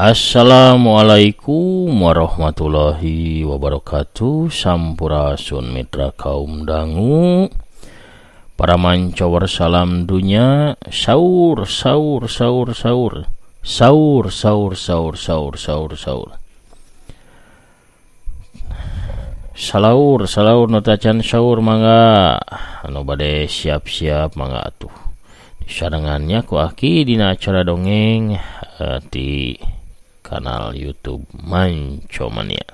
Assalamualaikum warahmatullahi wabarakatuh. Sampurasun mitra kaum dangu, para mancower salam dunya. Sahur sahur sahur sahur sahur sahur sahur sahur sahur sahur salaur salaur nu tacan sahur mangga anu bade siap-siap mangga atuh disarengannya ku aki dina acara dongeng di kanal YouTube Mancomania.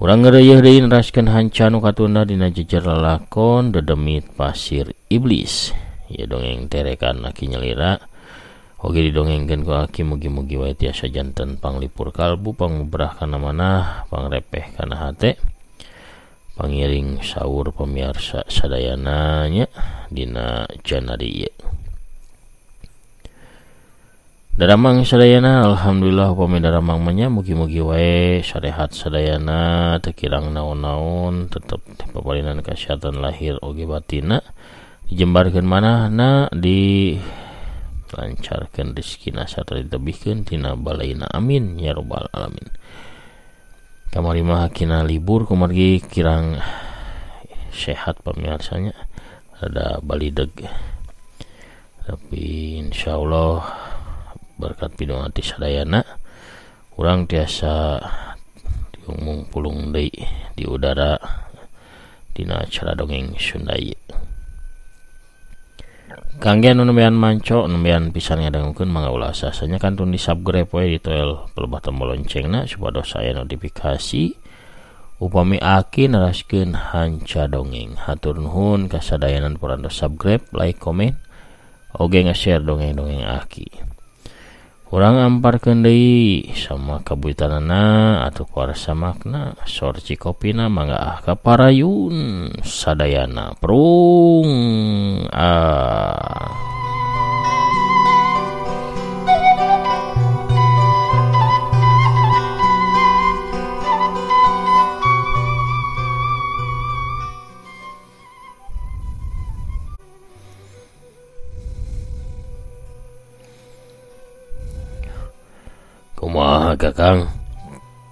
Urang ngeureuyeun deui neraskeun hanca nu katunda dina jejer lalakon Dedemit Pasir Iblis. Ieu dongeng terekan aki nyalira. Oge didongengkeun ku aki mugi-mugi wae tiasa janten panglipur kalbu, pangubrah kana manah, pangrepeh kana hate, pangiring sahur pamiarsa sadayana nya dina janari ieu. Daramang sadayana, alhamdulillah upami daramang mah nya mugi-mugi wae sarehat sadayana, teu kirang naon-naon, tetep dipaparinan kesehatan lahir oge batinna, dijembarkeun manahna, di lancarkeun rezekina sarta ditebihkeun tina balaina, amin ya robbal alamin. Kamari mah hakina libur kumargi kirang sehat pamiarsanya, rada balideg, tapi insyaallah berkat pidonga ti sadayana urang tiasa diumung pulung deui di udara dina acara dongeng Sunda ieu. Kangge anu nembean manco, nembean pisan ngadangukeun mangga ulah sasanya kantun di subscribe we di toel pelebah tombol loncengna supados aya notifikasi upami aki neraskeun hanca dongeng. Hatur nuhun ka sadayana parantos subscribe, like, komen, oge nge-share dongeng-dongeng aki. Urang amparkeun deui sama kabuitanana atau kuarsa makna sorci kopina mangga ah ka parayun sadayana prung ah. Kumaha Kakang?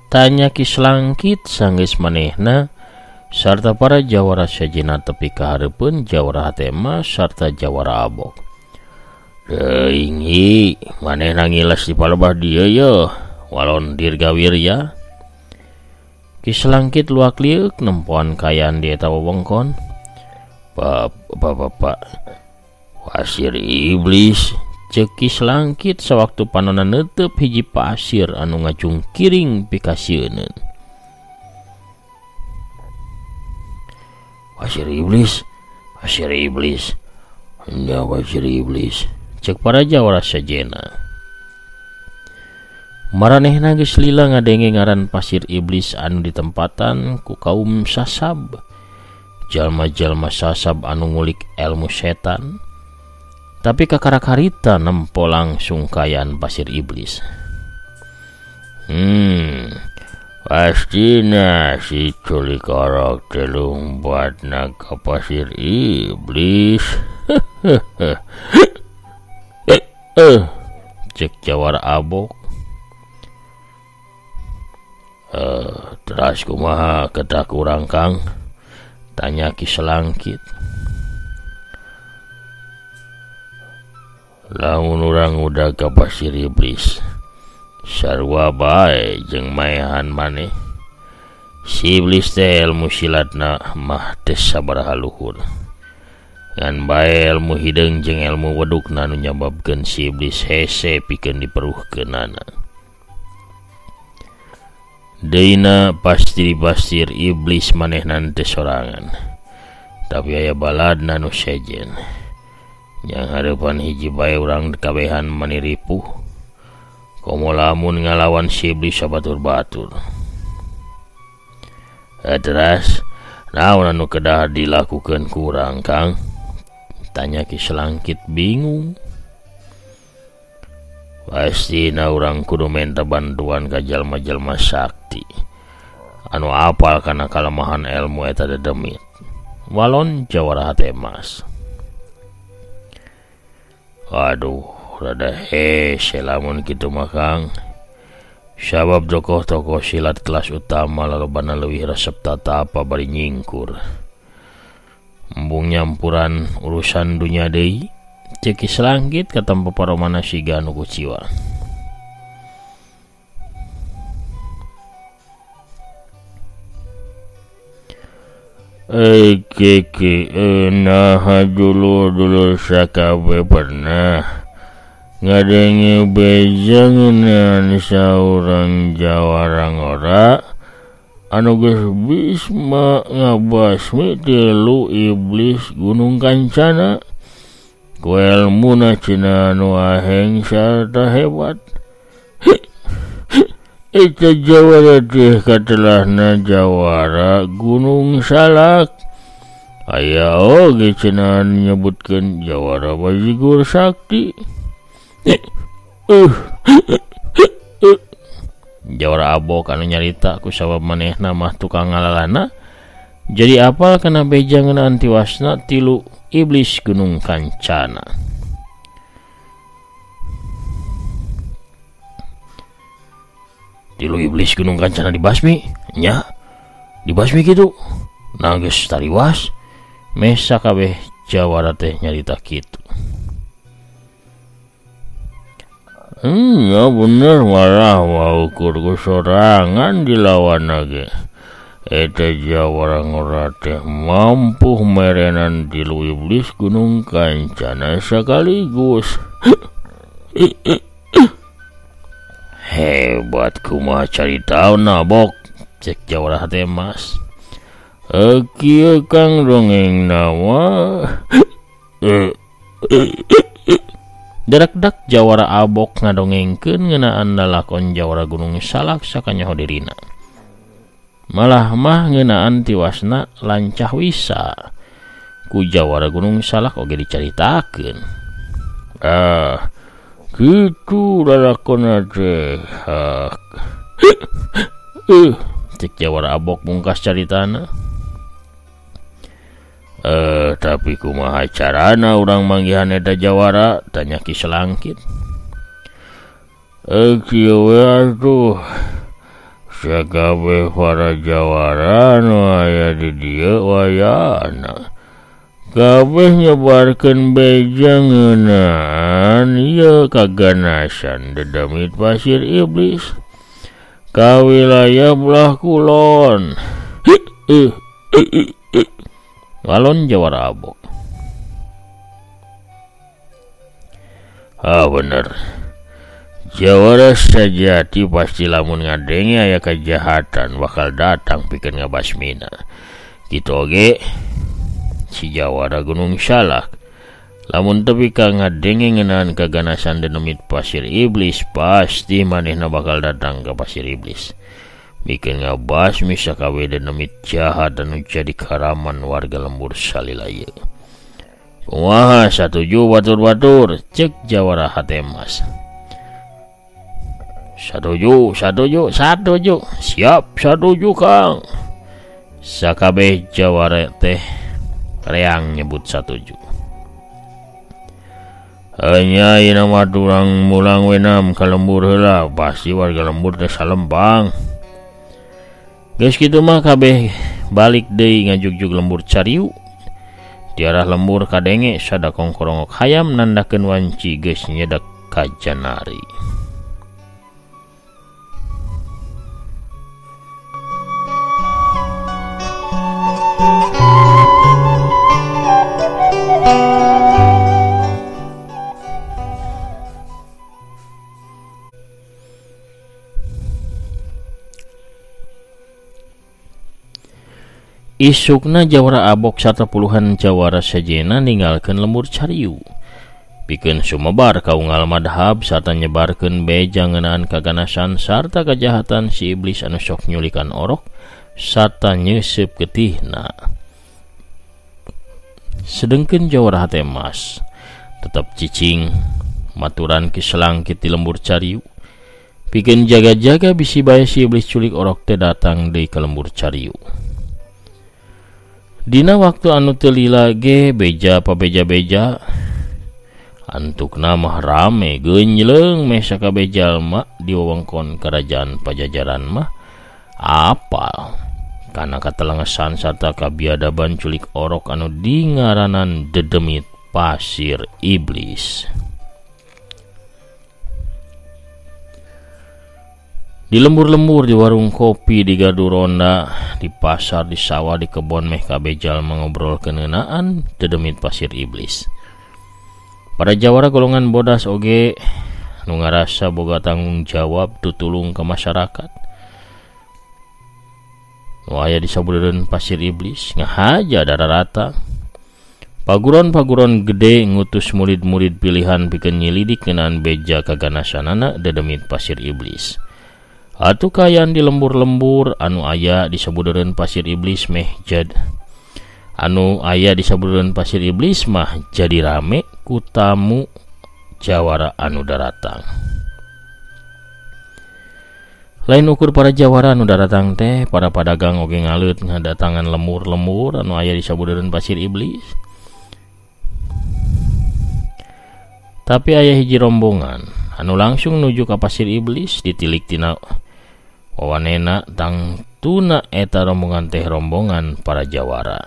Tanya Ki Selangkit sanggeus manehna sarta para jawara sejenna tepi ka hareupeun jawara hatema sarta jawara abok. Teuing hi, manehna ngiles di palebah dieu yeuh, walon dirgawirya. Ki Selangkit luak lieuk nempoan kaayaan di eta wewengkon. Bapak, pasir iblis. Cek Ki Selangkit sawaktu panona neuteup hiji pasir anu ngacungkiring pikasieuneun. Pasir iblis, pasir iblis, nya pasir iblis. Cek para jawara sejenna. Maranehna geus lila ngadenge ngaran pasir iblis anu ditempatan ku kaum sasab. Jalma-jalma sasab anu ngulik ilmu setan. Tapi kakarak harita nempo langsung kayaan pasir iblis. Pastina si culikorok telumbatna ka pasir iblis. Cek jawara abok. Teras kumaha kedah kurang Kang? Tanya Ki Selangkit. Lamun urang udah ka pasir iblis, sarua bae jeung maehan maneh. Si iblis teh ilmu silatna mah teu sabaraha luhur. Ngan bae ilmu hideung jeung ilmu wedukna nu nyababkeun si iblis hese pikeun diperuhkeunana. Deuna pasti pasir iblis manehna teh sorangan. Tapi aya baladna nu sejen. Yang harapan hiji bae urang kabehan maniripuh. Komo lamun ngalawan si iblis sabatur-batur. Teras, naon anu kedah dilakukeun ku urang Kang? Tanya Ki Selangkit bingung. Pastina urang kudu menta bantuan ka jalma-jalma sakti anu apal kana kalemahan ilmu eta dedemit. Walon jawara hate emas. Aduh, Rada hese lamun kitu mah Kang. Sabab tokoh-tokoh silat kelas utama lalobana leuwih resep tatapa bari nyingkur. Embung nyampuran urusan dunya deui, ceuk Ki Selangkit katempo paromana siga anu kuciwa. Kiki, naha dulur-dulur sakabe pernah ngadenge beja ngeunaan saurang jawara ngora anu geus Bisma ngabasmi tilu iblis Gunung Kancana ku elmuna cenah anu aheng sarta hebat. Eta jawara teh katelahna jawara Gunung Salak. Aya oge cenah nyebutkeun jawara Bajigur Sakti. Jawara Abok anu nyarita ku sabab manehna mah tukang ngalalana jadi apal kana beja ngeunaan tiwasna tilu iblis Gunung Kancana. Tilu iblis Gunung Kancana dibasmi nya, dibasmi kitu. Nah geus tariwas mesa kabeh jawara teh nyarita kitu. Ya bener malah maukur ku sorangan dilawan ge. Eta jawara ngora teh mampu merenan tilu iblis Gunung Kancana sekaligus. Hebat kumaha caritauna Bok, cek jawara hate mas. Kieu Kang dongengna mah. Darakdak jawara Abok ngadongengkeun ngeunaan lalakon jawara Gunung Salak sakanyaho dirina. Malah mah ngeunaan tiwasna lancah wisa. Ku jawara Gunung Salak oge dicaritakeun. Kitu lalakonna teh. Cek jawara Abok mungkas caritana. Tapi kumaha carana urang manggihan eta jawara? Tanya Ki Selangkit. Kieu we atuh. Sakabeh para jawara nu aya di dieu wayana kabeh nyebarkeun beja ngeunaan ieu kaganasan dedemit pasir iblis ka wilayah belah kulon. Walon jawara Abok. Ah bener, jawara sejati pasti lamun ngadenge aya kejahatan bakal datang pikeun ngabasmina. Kitu oge si jawara Gunung Salak lamun tepi ka ngadenge ngeunaan kaganasan denemit pasir iblis pasti manehna bakal datang ka pasir iblis pikeun ngabasmi sakabeh denemit jahat anu jadi karaman warga lembur salila ieu. Kumaha satuju batur-batur? Cek jawara hatemas. Satuju, satuju, satuju. Siap satuju Kang. Sakabeh jawara teh reang nyebut satuju. Hanya ieu mah turang mulang wenam ka lembur heula, pasti warga lembur teh salempang. Geus kitu mah kabeh balik deui ngajugjug lembur cariu. Di arah lembur kadenge sada kongkorongok hayam nandakeun wanci geus nyedek ka janari. Isukna jawara Abok sarta puluhan jawara sejena ninggalkeun lembur cariu. Pikeun sumebar ka unggal madhab sarta nyebarkeun beja ngeunaan kaganasan sarta kajahatan si iblis anu sok nyulikan orok sarta nyeuseup getihna. Sedengkeun jawara hate mas tetep cicing maturan Ki Selangkit di lembur cariu. Pikeun jaga-jaga bisi bae si iblis culik orok teh datang deui ka lembur cariu. Dina waktu anu teu lila ge beja pabeja-beja Antukna mah rame geunjleung meh sakabeh jalma di wewengkon Kerajaan Pajajaran mah apal kana katelengesan sarta kabiadaban culik orok anu dingaranan dedemit pasir iblis. Di lembur-lembur, di warung kopi, di gardu ronda, di pasar, di sawah, di kebon meh kabeh jalma ngobrol keuneunan dedemit pasir iblis. Para jawara golongan bodas oge nu ngarasa boga tanggung jawab tutulung ke masyarakat. Nu aya di sabudeureun pasir iblis ngahaja dararata. Paguron-paguron gede ngutus murid-murid pilihan pikeun nyilidik ngeunaan beja kaganasanana dedemit pasir iblis. Atuh kaayaan di lembur-lembur anu aya di sabudeureun pasir iblis meh jad anu aya di sabudeureun pasir iblis mah jadi rame ku tamu jawara anu daratang. Lain ukur para jawara anu daratang teh, para padagang oge ngaleut ngadatangan lemur-lemur anu aya di sabudeureun pasir iblis. Tapi aya hiji rombongan anu langsung nuju ka pasir iblis ditilik tina wawanena tangtuna eta rombongan teh rombongan para jawara.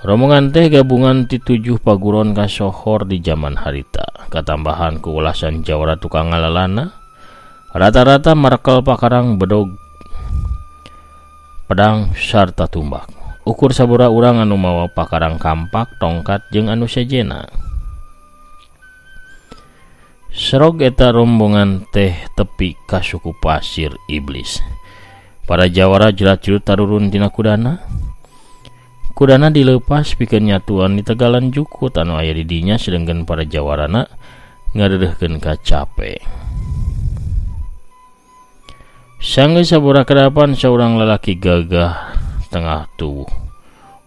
Rombongan teh gabungan ti 7 paguron kasohor di jaman harita. Katambahan ku ulasan jawara tukang ngalalana, rata-rata markel pakarang bedog, pedang sarta tumbak. Ukur sabura urang anu mawa pakarang kampak, tongkat jeung anu sejena. Serog eta rombongan teh tepi ka suku pasir iblis. Para jawara jerat-jerut tarurun tina kudana. Kudana dileupas pikeun nyatuan di tegalan jukut anu aya di dinya, sedengkeun para jawarana ngadeudeuhkeun ka cape. Sanggeus sabura kadapan saurang lalaki gagah tengah tubuh,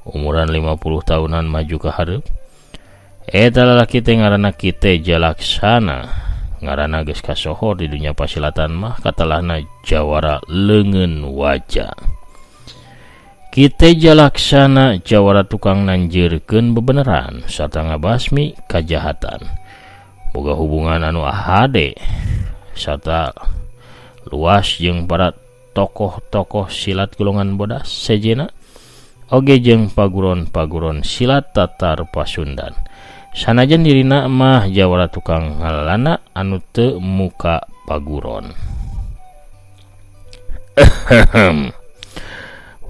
umuran 50 tahunan maju ka hareup. Eta lalaki teh ngaranna Ki Teja Laksana. Ngaranna geus kasohor di dunya pasilatan mah katalahna jawara leungeun waja. Ki Teja Laksana jawara tukang nanjeurkeun bebeneran sarta ngabasmi kajahatan. Boga hubungan anu ahade sarta luas jeung para tokoh-tokoh silat golongan bodas sejena oge jeung paguron-paguron silat Tatar Pasundan. Sanajan dirina mah jawara tukang ngalalana anu teu muka paguron.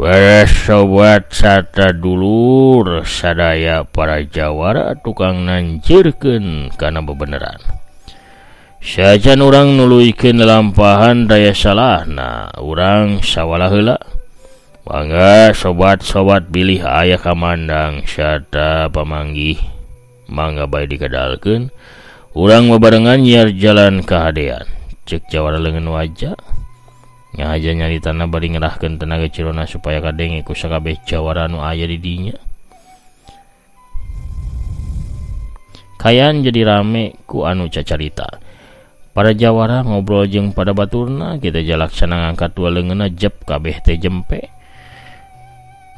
Wes sobat sarta dulur sadaya para jawara tukang nanjirkeun kana bebeneran. Sajan urang nuluykeun lalampahan daya salahna, urang sawalah heula. Mangga sobat-sobat bilih aya kamandang sarta pamanggih, mangga bae dikadalkeun. Urang babarengan nyiar jalan kahadean. Cek jawara leungeun waja. Ngahaja nyaritana bari ngerahkeun tenaga cirona supaya kadenge ku sakabeh jawara anu aya di dinya. Kayan jadi rame ku anu cacarita. Para jawara ngobrol jeung pada baturna, kita jalaksana ngangkat dua leungeunna jep kabeh teh jempe.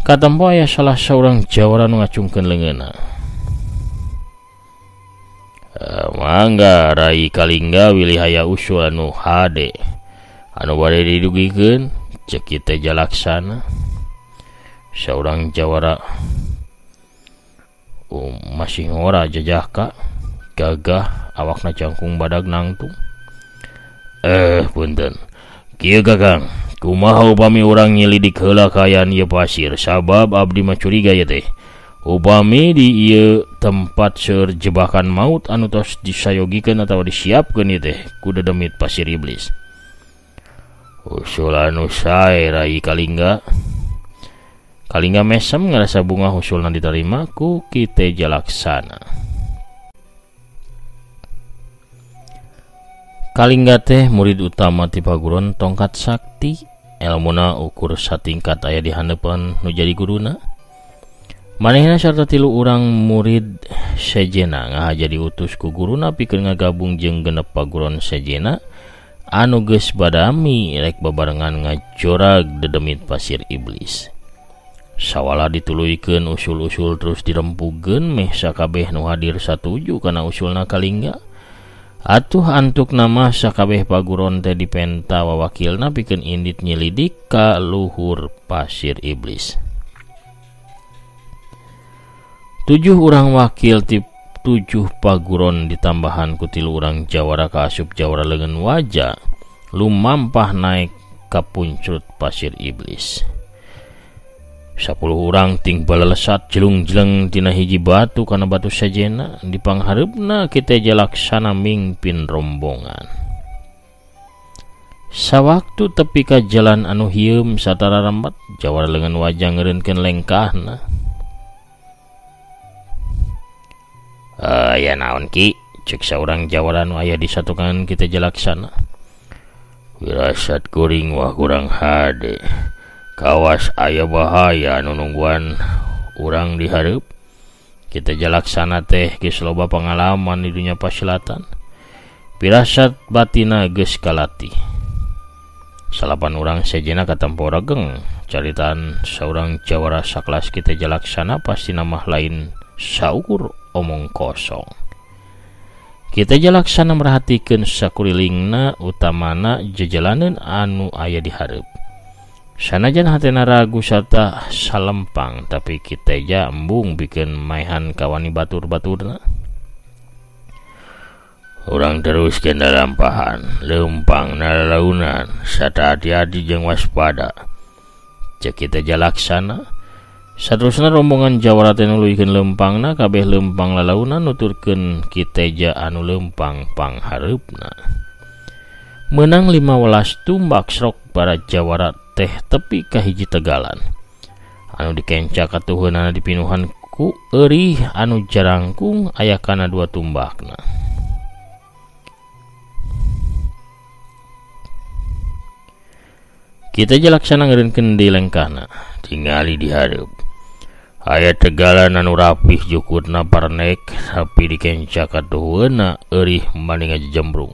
Katempo aya salah saurang jawara nu ngacungkeun leungeunna. Mangga Rai Kalingga wilih aya usul anu hade anu bade didugikeun, cek Ki Teja Laksana. Saurang jawara masih ngora jajahka gagah awakna jangkung badag nangtung. Punten. Kieu Kakang, kumaha upami urang nyelidik heula kaayaan ieu pasir, sabab abdi mah curiga ieu teh. Upami di ieu tempat seueur jebakan maut anu tos disayogikeun atawa disiapkeun ieu teh ku dedemit pasir iblis. Usul anu sae Rai Kalingga. Kalingga mesem ngarasa bunga usulna diterima ku Ki Teja Laksana. Kalingga teh murid utama ti paguron tongkat sakti, elmuna ukur satingkat aya di haneupeun nu jadi guruna. Manehna sarta 3 urang murid sejena ngahaja diutus ku guruna pikeun ngagabung jeung genep paguron sejena anu geus badami rek babarengan ngajorag dedemit pasir iblis. Sawala dituluykeun usul-usul terus dirempugeun meh sakabeh nu hadir satuju kana usulna Kalingga. Atuh antuk nama sakabeh paguron teh dipenta wawakilna pikeun indit nyelidik ka luhur pasir iblis. 7 urang wakil ti 7 paguron ditambahan ku 3 urang jawara kaasup jawara leungeun waja lumampah naik ka puncrut pasir iblis. 10 urang ting balelesat jelung-jeleng tina hiji batu kana batu sajena dipanghareupna Ki Teja Laksana mingpin rombongan. Sawaktu tepi ka jalan anu hieum satara rembat jawara leungeun wajah ngeureunkeun lengkahna. Aya naon Ki? Cek saurang jawara nu aya di satukangan Ki Teja Laksana. Wirasat kuring wah kurang hade. Kawas aya bahaya anu nungguan urang di hareup. Ki Teja Laksana teh geus loba pengalaman di dunia pasilatan. Pirasat batina geus kalatih. 9 urang sejena katempo regeng. Caritaan saurang jawara sakelas Ki Teja Laksana pasti namah lain saukur omong kosong. Ki Teja Laksana merhatikeun sakurilingna utamana jejalaneun anu aya di hareup. Sanajan hatena ragu sarta salempang tapi Ki Teja embung bikin maehan kawani batur-baturna. Urang terus kena lampahan, lempang nalalaunan, sarta hati-hati jeung waspada. Cek Ki Teja Laksana. Saterusna rombongan jawara teh nuluykeun lempangna kabeh lempang lalaunan nuturkeun Ki Teja anu lempang panghareupna. Menang 15 tumbak srok para jawara teh tepi ka hiji tegalan anu dikenca katuheunana dipinuhan ku eurih anu jarangkung aya kana 2 tumbakna. Ki Teja Laksana ngeureunkeun di lengkahna tingali di hareup aya tegalan anu rapih jukutna parnek tapi dikenca katuheunna eurih maning ngajejembrung.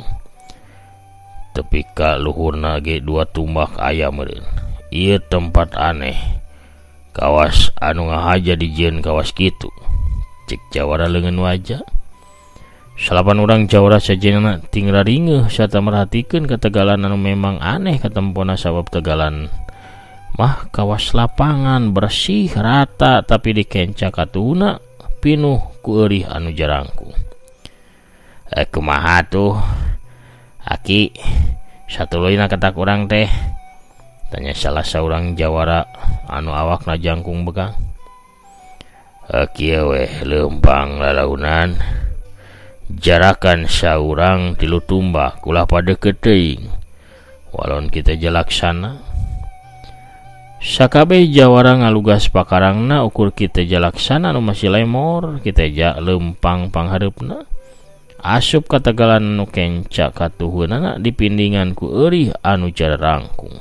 Tepi ka luhurna ge 2 tumbak aya meureun. Ieu tempat aneh. Kawas anu ngahaja dijieun kawas kitu. Cek jawara leungeun waja. 9 urang jawara sajena ting raringeuh sarta merhatikeun ka tegalan anu memang aneh katempona sabab tegalan mah kawas lapangan bersih rata tapi dikenca katuhuna pinuh ku eurih anu jarangkung. Kumaha tuh? Aki satuluyna katak urang teh? Tanya salah saurang jawara anu awakna jangkung begang. Kieu weh leumpang lalaunan jarakan saurang 3 tumbak ulah padeukeut teuing. Walon Ki Teja Laksana. Sakabeh jawara ngalugas pakarangna ukur Ki Teja Laksana anu masih lemor. Ki Teja leumpang panghareupna. Asup ka tegalan nu kenca katuheunana dipindingan ku eurih anu jarangkung.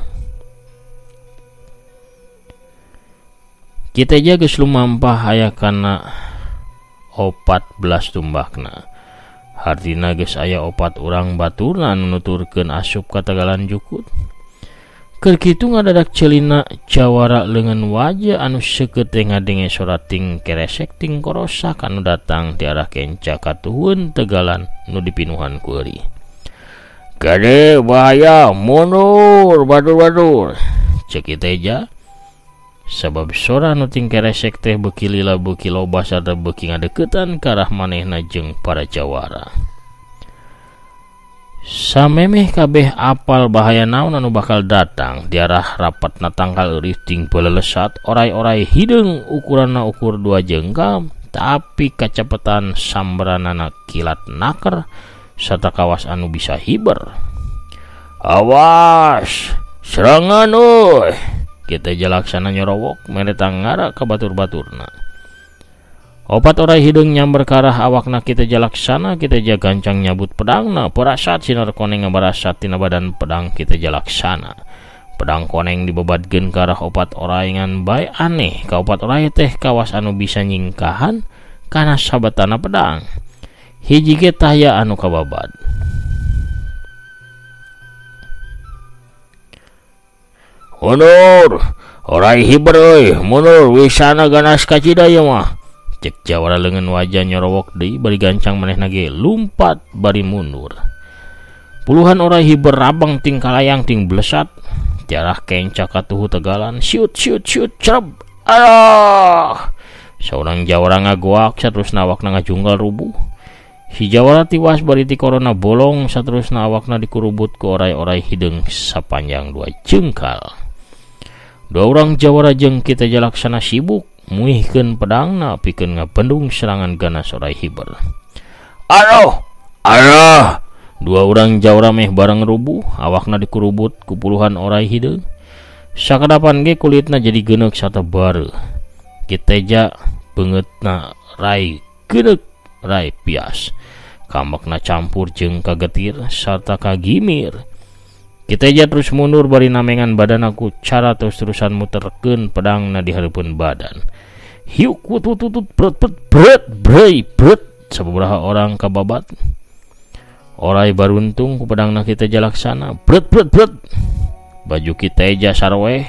Ki Teja geus lumampah aya kana 14 tumbakna. Hartina geus aya 4 urang baturna anu nuturkeun asup ka tegalan jukut. Keur kitu ngadadak celina jawara leungeun waja anu seukeut teh ngadenge sora ting keresek ting korosak anu datang ti arah kenca katuhun tegalan nu dipinuhan ku eurih. Gade bahaya mundur batur-batur cek Ki Teja. Sabab sora nu ting keresek teh beuki lila beuki loba sarta beuki ngadeukeutan ka arah manehna jeung para jawara. Samemeh kabeh apal bahaya naon anu bakal datang di arah rapatna tangkal eurih ting pelelesat orai-orai hideung ukuranna ukur 2 jengkam tapi kacepetan sambaranana kilat naker sarta kawas anu bisa hiber. Awas serangan euy! Ki Teja Laksana nyorowok mere tangara ka batur-baturna. 4 orai hideung nyamber ka arah awakna Ki Teja Laksana. Ki Teja gancang nyabut pedangna, perasat sinar koneng ngabarasat tina badan pedang Ki Teja Laksana. Pedang koneng dibebadkeun ka arah 4 orai ngan bae aneh, ka 4 orai teh kawas anu bisa nyingkahan kana sabatana pedang. Hiji ge taya anu kababad. Honor, Orai hiber euy, mundur wisana ganas kacida ieu mah. Cek jawara leungeun wajah nyorowok deui bari gancang manehna ge lumpat bari mundur. Puluhan orai hiber rabang ting kalayang ting blesat. Jarah kenca katuhu tegalan, siut siut siut cereb. Aduh. Saurang jawara ngagoak saterusna awakna ngajunggal rubuh. Si jawara tiwas bari ti korona bolong saterusna awakna dikurubut ku orai-orai hideung sapanjang 2 jengkal. Dua orang jawara jeung Ki Teja Laksana sibuk muihkeun pedangna pikeun ngabendung serangan ganas orai hiber. Aduh, aduh. Dua orang jawara meh bareng rubuh, awakna dikurubut ku puluhan orai hideung. Sakadapan ge kulitna jadi geuneuk sarta bareuh. Ki Teja beungeutna rai geuneuk rai pias. Kamakna campur jeung kagetir sarta kagimir. Ki Teja terus mundur bari namengan badan aku cara terus-terusan muterkeun pedangna di hareupeun badan. Hiuk wut wut wut bret bret bret brei bret sababaraha orang kababat. Orai baruntung ku pedangna Ki Teja Laksana bret bret bret. Baju Ki Teja sarweh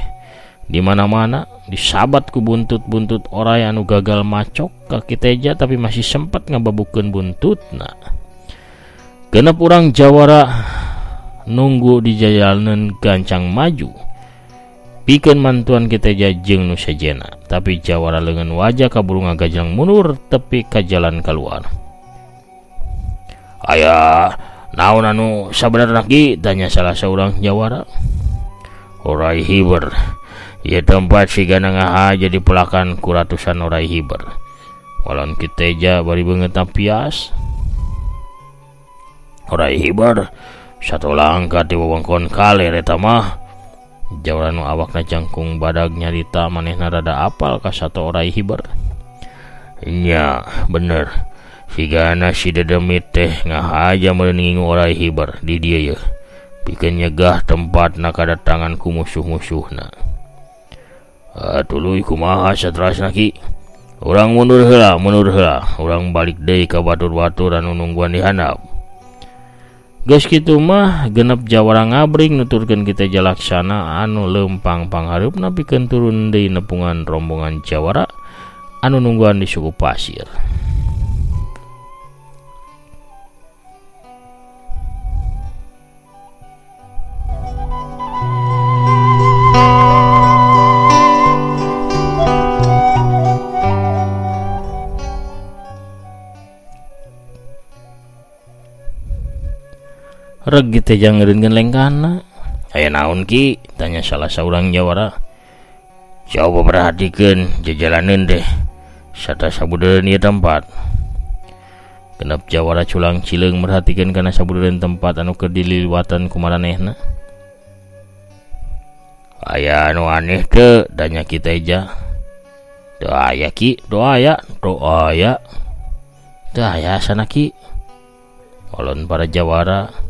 di mana-mana disabat ku buntut-buntut orai anu gagal macok ka Ki Teja tapi masih sempat ngababukeun buntutna. Genep urang jawara nunggu di jalanan gancang maju pikeun mantuan Ki Teja jeung nu sejena, tapi jawara leungeun wajah kaburu ngagajlang mundur tepi ka jalan keluar. Aya naon anu sabenerna Ki? Tanya salah seorang jawara. Orai hiber ieu tempat sigana ngahaja dipelakan ku ratusan orai hiber. Walon Ki Teja bari beungeutna pias. Orai hiber satu langkah di wewengkon kaler eta mah. Jawara nu awakna jangkung badag nyarita manehna rada apal ka satu orai hiber. Nya bener sigana si dedemit teh ngahaja meureun ngingu orai hiber di dieu yeuh pikeun nyegah tempatna kadatangan ku musuh-musuhna. Tuluy kumaha saterasna Ki? Urang mundur heula, mundur heula. Urang balik deui ka batur-batur anu nungguan di handap. Geus kitu mah genep jawara ngabring nuturkeun Ki Teja Laksana anu leumpang panghareupna pikeun turun deui nepungan rombongan jawara anu nungguan di suku pasir. Reg Ki Teja ngeureunkeun lengkana. Aya naon Ki? Tanya salah saurang jawara. Coba perhatikeun jajalaneun teh sarta sabudeureun ieu tempat. Genep jawara culang cileung merhatikeun kana sabudeureun tempat anu keur dililiwatan ku maranehna. Aya anu aneh teu? Tanya Ki Teja. Teu aya Ki, teu aya, teu aya. Teu aya sana Ki. Olon para jawara.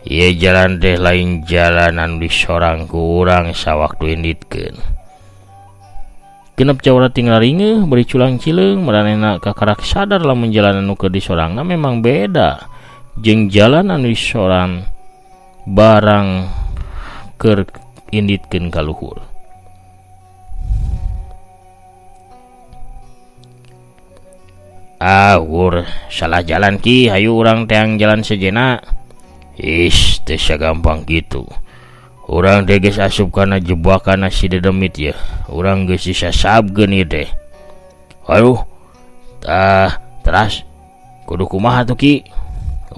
Ieu jalan teh lain jalan anu disorang ku urang sawaktu inditkeun. Genep jawara tinggal ringeuh bari culang cileung maranehna kakarak sadar lamun jalan anu keur disorangna memang beda jeung jalan anu disorang barang keur inditkeun ka luhur. Ah, ur salah jalan Ki, hayu urang teang jalan sejenak. Ih, teu sagampang kitu. Urang teh geus asup kana jebakan si dedemit ya. Urang geus disasabkeun ieu teh. Aduh, tah teras kudu kumaha tuh Ki?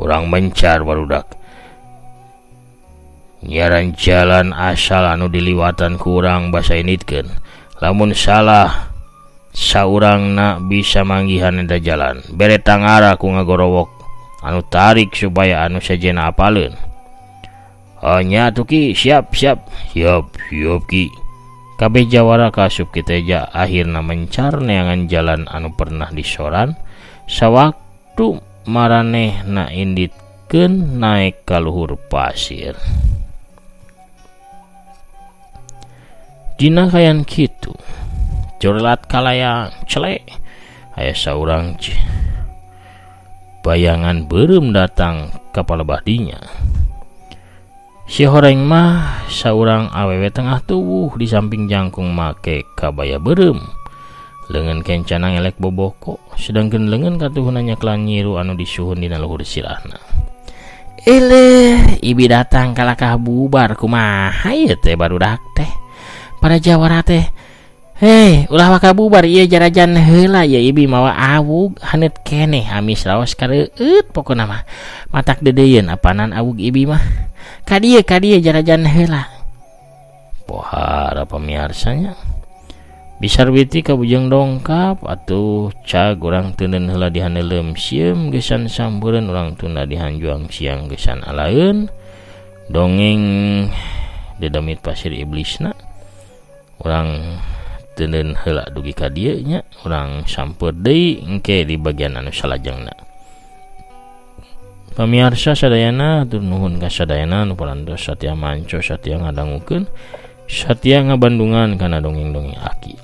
Urang mencar barudak. Nyaran jalan asal anu diliwatan ku urang basa inditkeun. Lamun salah saurangna bisa manggihan eta jalan. Bere tangara ku ngagorowok anu tarik supaya anu sejena apaleun. Oh nya tuh Ki, siap siap siap siap Ki. Kabeh jawara kasup Ki Teja akhirna mencar neangan jalan anu pernah disoran sawaktu maranehna inditkeun naek ka luhur pasir. Dina kayan kitu jorelat kalayang celek aya saurang bayangan beureum datang ka palebah dinya. Si horeng mah saurang awewe tengah tubuh di samping jangkung make kabaya beureum. Leungeun kencana ngelek boboko, sedangkeun leungeun katuhuna nyaklan nyiru anu disuhun dina luhur sirahna. Eleh, ibi datang kalakah bubar kumaha ieu teh barudak teh. Para jawara teh, hei, ulah waka bubar ieu jarajan heula ieu ibi mawa awug haneut keneh amis raos kareueut pokona mah. Matak deudeuyeun apanan awug ibi mah. Ka dieu jarajan heula. Pohara pamiarsanya. Bisarwiti ka bujeng dongkap atuh cag urang teuneun heula dihaneuleum sieum geusan sambureun urang tunda dihanjuang siang geusan alaeun. Dongeng dedemit pasir iblisna. Urang teuneun heula dugi ka dieu nya, urang sampeut deui engke di bagian anu salajengna. Pamiarsa sadayana hatur nuhun ka sadayana nu parantos satia manco satia ngadangukeun satia ngabandungan kana dongeng-dongeng aki.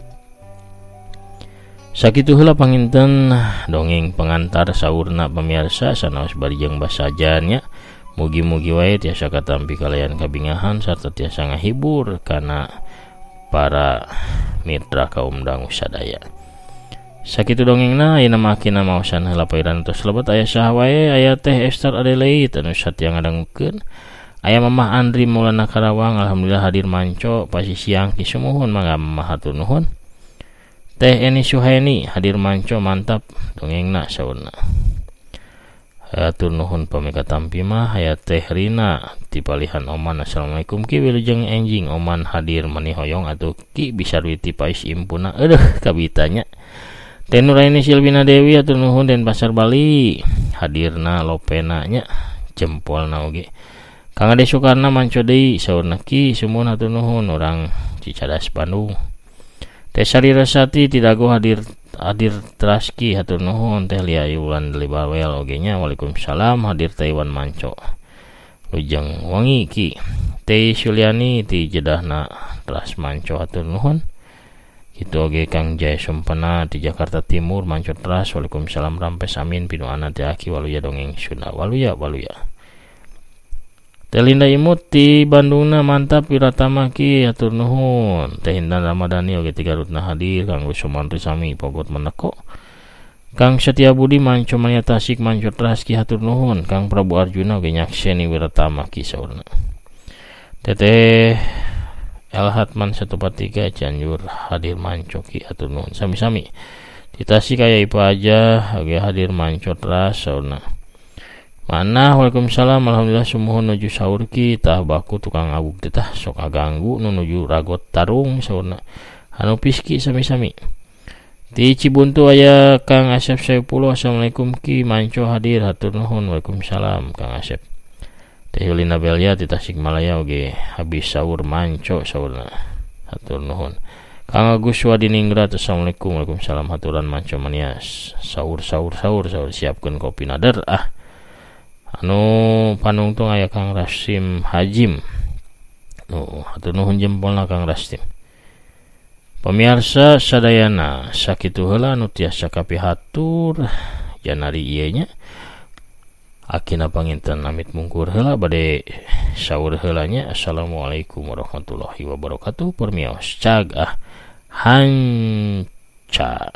Sakitu heula panginten dongeng pengantar saurna pamiarsa sanaos bari jeung basajan nya. Mugi-mugi wae tiasa katampi kalayan kabingahan sarta tiasa ngahibur kana para mitra kaum dangu sadaya. Sakitu dongengna ayeuna mah akina maosan heula pairan tos lebet aya saha wae aya teh Esther Adelaide anu satia ngadangukeun. Aya Mamah Andri Maulana Karawang alhamdulillah hadir manco pasi siang ki sumuhun mangga mamah hatur nuhun. Teh Eni Suhaeni hadir manco mantap dongengna saurna. Hatur nuhun pamika tampi mah aya Teh Rina ti palihan Oman assalamualaikum ki wilujeng enjing Oman hadir mani hoyong atuh ki bisarwiti pais impuna eueuh kabitanya. Teh Nuraini Silvina Dewi hatur nuhun Denpasar Bali hadirna lopena nya jempolna oge. Kang Ade Soekarna manco deui saurna ki sumuhun hatur nuhun urang Cicadas Bandung. Teh Sari Rasati Tidago hadir traski hatur nuhun Teh Lia Yulan Deli Bawel oge nya waalaikumsalam hadir Taiwan manco. Lujeng wangi ki. Teh Suliani ti Jedahna teras manco hatur nuhun. Kitu oge Kang Jaya Sumpena di Jakarta Timur manco teras waalaikumsalam rampes amin pinuana teh aki waluya dongeng Sunda waluya waluya. Teh Linda Imut ti Bandungna mantap Wiratama ki hatur nuhun. Teh Intan Ramadhani oge ti Garutna hadir Kang Sumantri sami pogot meneko. Kang Setia Budi manco mania Tasik manco teras ki hatur nuhun. Kang Prabu Arjuna oge nyakseni Wiratama ki saurna. Teteh El Hatman 143 Cianjur hadir manco ki hatur nuhun sami-sami. Di Tasik aya Ipa aja oge hadir manco teras saurna. Mana waalaikumsalam alhamdulillah sumuhun nuju sahur ki tah baku tukang awug teh tah sok aganggu nu nuju ragot tarung saurna. Anu piski sami-sami. Di Cibuntu aya Kang Asep Saipullah assalamualaikum ki manco hadir hatur nuhun waalaikumsalam Kang Asep. Teh Yulina Belia di Tasikmalaya oge habis sahur manco saurna hatur nuhun. Kang Agus Wadiningrat assalamualaikum waalaikumsalam haturan manco mania sahur sahur sahur sahur siapkeun kopi nader ah. Anu panungtung aya Kang Rasim Hajim. Nu hatur nuhun jempolna Kang Rasim. Pamiarsa sadayana sakitu heula anu tiasa kapihatur janari ieu nya. Akina panginten amit mungkur heula bade sahur heula nya. Assalamualaikum warahmatullahi wabarakatuh. Permios cag ah hanca.